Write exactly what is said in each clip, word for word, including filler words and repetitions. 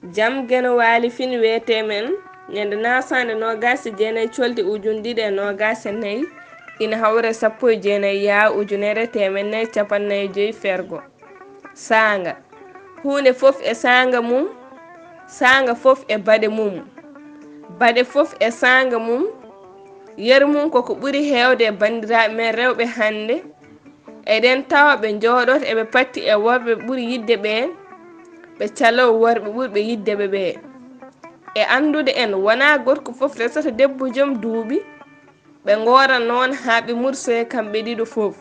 Jam Geno Waali Fin wiyetee men, ñande naasande noogaas e jeenayi colte ujunere ɗiɗi e noogaas e nayi, ina hawra e sappo e jeenayi yaa ujunere e teemedde nayi e cappanɗe nayi e joyi fergo. Saanga. Huunde fof e saanga mum, saanga fof e baɗe mum. Baɗe fof e saanga mum. Yeru mum koko ɓuri heewde e banndiraaɓe men rewɓe hannde. Eɗen tawa ɓe njooɗoto eɓe patti e worɓe ɓuri yiɗde ɓe, ɓe caloo worɓe ɓurɓe yiɗde ɓe ɓe. E anndude en, wonaa gorko fof resata debbo joom duuɓi, ɓe ngoora noon haa ɓe mursoya kamɓe ɗiɗo fof.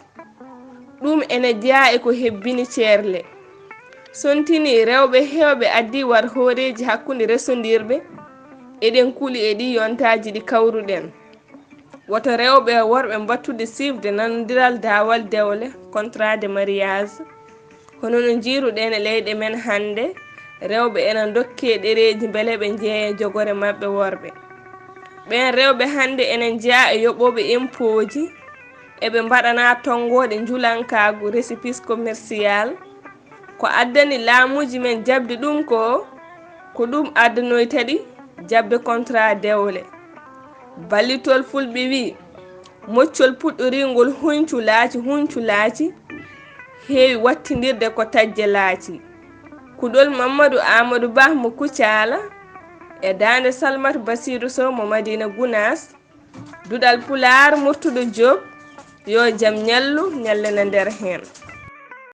Ɗum ene jeyaa e ko hebbini ceerle. Sontinii rewɓe heewɓe addii war hooreeji hakkunde resondirɓe, eɗen kuli e ɗii yontaaji ɗi kawruɗen. Woto rewɓe e worɓe mbattude siifde nanondiral daawal dewle, contrat de mariage. Hono no njiiruɗen e leyɗe men hannde, rewɓe ena ndokkee ɗereeji mbele ɓe njeeya jogore maɓɓe worɓe. Ɓeen rewɓe hannde ena njeyaa e yoɓooɓe impooji, eɓe mbaɗanaa tonngooɗe njulankaagu, récépissé commercial. Ko addani laamuuji men jaɓde ɗum ko, ko ɗum addanoyta ɗi jaɓde contrat dewle. Ballitol fulɓe wii, moccol puɗɗoriingol huncu laaci, huncu laaci, heewi wattindirde ko tajje laaci. Kuɗol Mammadu Aamadu Bah mo Kucaala e daande Salmata Basiiru Sow mo Madiina Gunaas, Duɗal Pulaar Murtuɗo Joob, yo jam ñallu, ñallana nder heen.